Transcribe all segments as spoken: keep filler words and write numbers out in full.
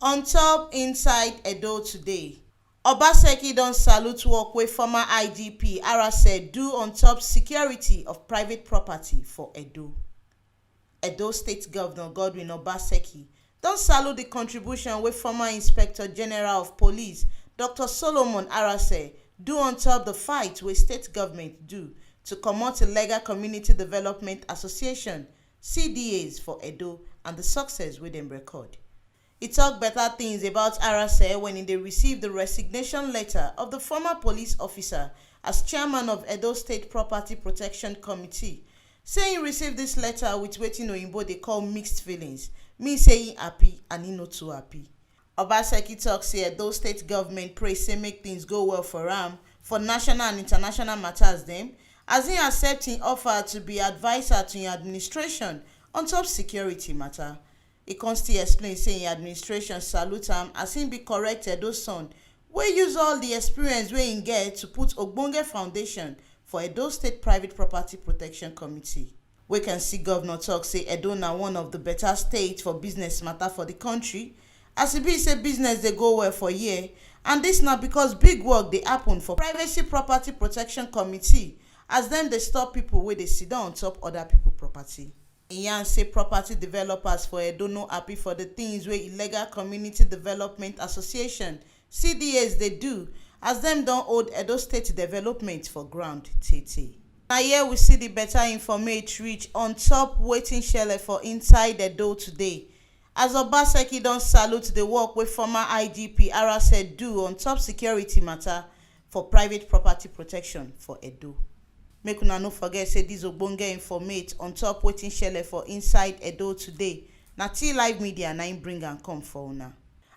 On top Inside Edo Today, Obaseki don salute work wey former I G P Arase do on top security of private property for Edo. Edo State Governor Godwin Obaseki don salute the contribution wey former Inspector General of Police, Doctor Solomon Arase, do on top the fight wey state government do to comot Illegal Community Development Association, C D As, for Edo and the success wey dem record. E talk better things about Arase when e dey receive the resignation letter of the former police officer as chairman of Edo State Property Protection Committee. Say he receive this letter with wetin oyinbo dey call mixed feelings, mean say he happy and he no too happy. Obaseki talk say Edo State government pray say make things go well for am for national and international matters dem, as he accept him offer to be adviser to him administration on top security matter. He come still explain say him administration salute am as him be correct Edo son wey use all the experience wey him get to put ogbonge foundation for Edo State Private Property Protection Committee. We can see governor talk say Edo na one of the better states for business matter for the country, as e be say business dey go well for here, and this na because big work dey happen for Privacy Property Protection Committee as dem dey stop people wey dey sit down on top other people property. He yarn say property developers for Edo no happy for the things wey Illegal Community Development Association, C D As, dey do, as dem don hold Edo State development for ground tey tey. Na here we see the better informate reach on top wetin shele for inside Edo today, as Obaseki don salute the work wey former I G P Arase do on top security matter for private property protection for Edo. Make una no forget say this ogbonge informate on top wetin shele for inside Edo today na T Live Media na im bring am come for una.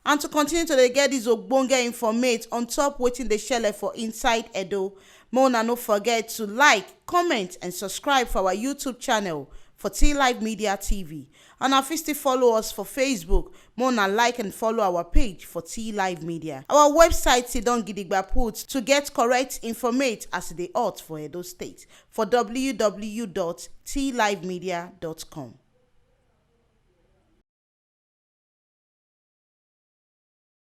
And to continue to dey get this ogbonge informate on top wetin dey shele for inside Edo, make una no forget to like, comment and subscribe for our YouTube channel for T Live Media T V. And una fit still follow us for Facebook, make una like and follow our page for T Live Media. Our website still don gidigba put to get correct informate as e dey hot for Edo State for w w w dot t live media dot com.